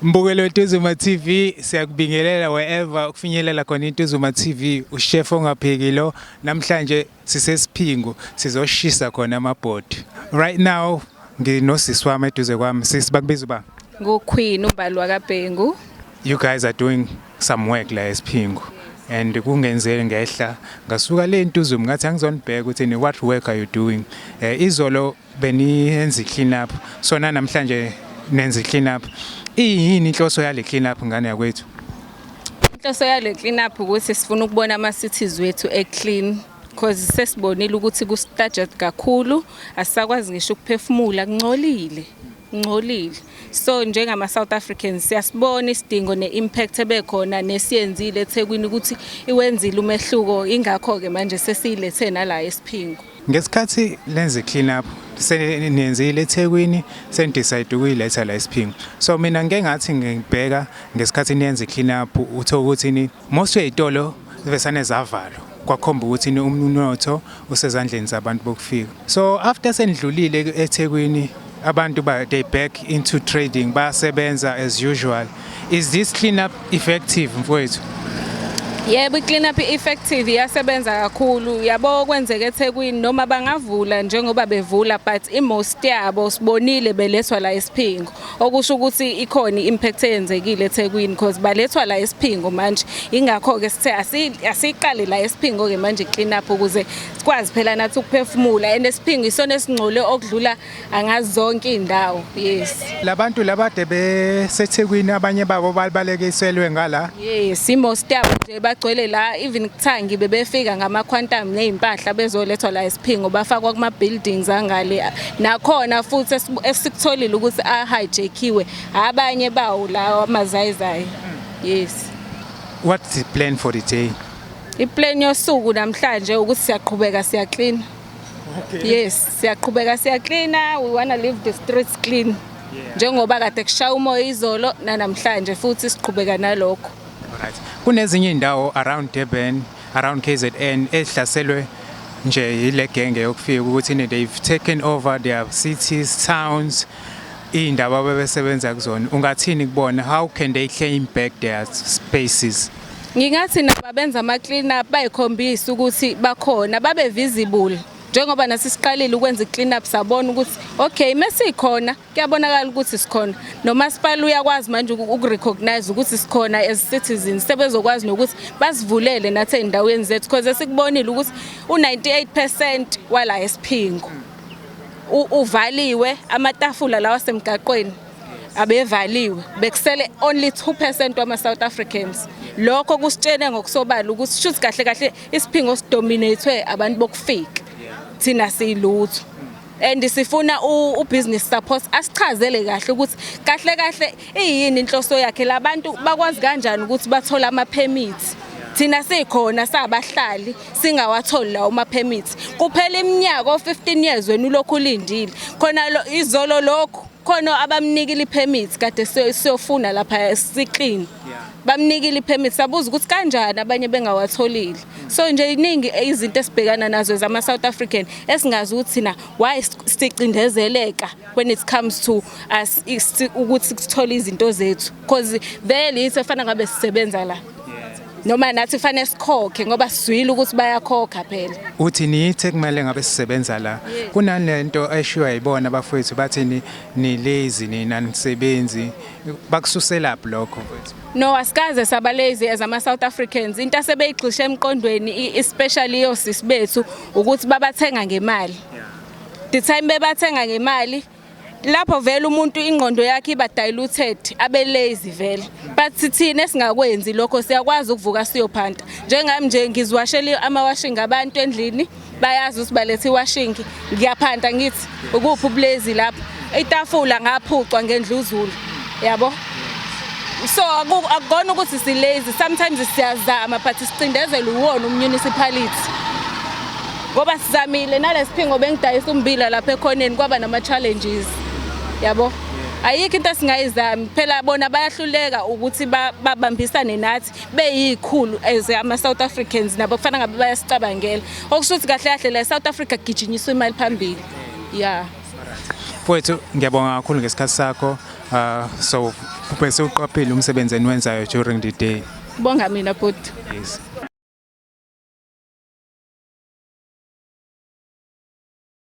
Mbukelo Ntuzuma TV, siyakubingelela wherever ukufinyelela khona iNtuzuma TV. Ushef ongapheki lo. Namhlanje sisesiphingo, sizoshisa khona amabhodi. Right now nginosisi wami eduze kwami. Sisi, bakubiza uba? NguQueen uMbali wakaBhengu. You guys are doing some work la esiphingo and kungenzeki ngehla ngasuka le Ntuzuma ngathi angizonibheka ukuthi ni what work are you doing. Izolo beniyenza clean up, so namhlanje nenza clean up. Iyini inhloso yale clean up, ngane yakwethu? Inhloso yale clean up ukuthi sifuna ukubona ama cities wethu e clean, because sesibonile ukuthi ku-stagnant kakhulu, asisakwazi ngisho ukuphefumula, kungcolile, ngcolile. So njengama South Africans siyasibona isidingo ne-impact ebekhona nesiyenzile eThekwini ukuthi iwenzile umehluko, ingakho ke manje sesiyilethe nala esiphingo. Ngesikhathi lenze clean up, seniyenzile eThekwini, senidecide ukuyiletha la esiphingo. So mina ngike ngathi ngibheka ngesikhathi niyenza clean up, uthola ukuthi ni most wezitolo vesane zavalwa, kwakhomba ukuthi ni umnotho usezandleni zabantu bokufika. So after senidlulile eThekwini, abantu ba they back into trading, bayasebenza as usual. Is this clean up effective, mfowethu? Yebo, i-clean up effective, iyasebenza kakhulu. Yabo, kwenzeka eThekwini noma bangavula njengoba bevula, but i-most yabo sibonile belethwa la esiphingo, okusho ukuthi ikhona i-impact eyenzekile eThekwini because balethwa la esiphingo manje. Ingakho ke sithe asiqale la esiphingo ke manje clean up ukuze sikwazi phela nathi ukuphefumula, and esiphingo isona esingcole okudlula angazi zonke indawo, yes. Labantu labade beseThekwini, abanye babo balibalekiselwe ngala. Yes, i-most yabo nje bagcwele la, even kuthangi bebefika ngama-quantum ney'mpahla bezolethwa la esiphingo, bafakwa kuma-buildings angale nakhona futhi esikutholile ukuthi a-hijackiwe abanye bawo lawa amazayizayi, yes. What's the plan for the day? I-plan yosuku namhlanje ukuthi siyaqhubeka siyaklina. Yes, siyaqhubeka siyaklina. We wanna leave the streets clean njengoba kade kushaya umoya izolo, nanamhlanje futhi siqhubeka nalokho. Alright. Kunezinye indawo around Durban, around KZN ezihlaselwe nje yile genge yokufika ukuthi they've taken over their cities, towns, iy'ndawo abebesebenza kuzona. Ungathini kubona? How can they claim back their spaces? Ngingathi nabo abenza ama-clean up bayikhombisa ukuthi bakhona, babe visible, njengoba nasi siqalile ukwenza i-clean up, sabona ukuthi okay, mesikhona kuyabonakala ukuthi sikhona, nomasipala uyakwazi manje ukurecognize ukuthi sikhona as citizens, sebezokwazi nokuthi basivulele nathi ey'ndaweni zethu, because esikubonile ukuthi u-98% wala esiphingo uvaliwe, amatafula lawa asemgaqweni abevaliwe, bekusele only 2% wama South Africans. Lokho kusitshene ngokusobala ukuthi shuthi kahle kahle isiphingo sidominatwe abantu bokufika, thina siyilutho. And sifuna u-business support asichazele kahle ukuthi kahle kahle iyini inhloso yakhe, labantu bakwazi kanjani ukuthi bathole ama-permits, thina sikhona sabahlali singawatholi lawo ma-permits. Kuphela iminyaka o-15 years wena ulokhu ulindile khona izolo lokhu khona abamnikile i-permit, kade siyofuna lapha si-clean, bamnikile i-permit, sabuza ukuthi kanjani abanye bengawatholile. So nje iningi izinto esibhekana nazo zama South African esingazi ukuthi thina why sicindezeleka when it comes to us ukuthi sithole izinto zethu, because vele yithi efana ngabe sisebenza la noma nathi fanele sikhokhe ngoba sizwile ukuthi bayakhokha phela. Uthi nithi kumele ngabe sisebenza la. Kunalento eshiwa yibona abafowethu, bathi ni lazy nina, nisebenzi. Bakususelaphi lokho, mfowethu? No, asikaze saba lazy as ama South Africans. Into asebeyigxishe emqondweni, especially yosisi bethu, ukuthi babathenga ngemali. The time bebathenga ngemali lapho vele umuntu ingqondo yakhe iba diluted, abe lazy vele, but thina esingakwenzi lokho siyakwazi ukuvuka siyophanta. Njengami nje ngiziwashela ama-washing abantu endlini, bayazi ukuthi balethe i-washing, ngiyaphanta. Ngithi ukuphi ubulazy lapho? Itafula ngaphucwa ngendluzula, yabo. So akukona ukuthi si-lazy, sometimes siyazama but sicindezela uwona umunicipality, ngoba sizamile nalesiphingo, bengidayisa umbila lapha ekhoneni, kwaba nama-challenges, yabo. Ayikho into esingayizami phela, bona bayahluleka ukuthi babambisane nathi beyikhulu as ama-South Africans. Nabo kufanele ngabe bayasicabangela, okusho ukuthi kahle kahle la e-South Africa kugijinyiswa imali phambili, ya. Mfowethu, ngiyabonga kakhulu ngesikhathi sakho. So bese uqaphile umsebenzi eniwenzayo during the day. Bonga mina, bhuti. Yes.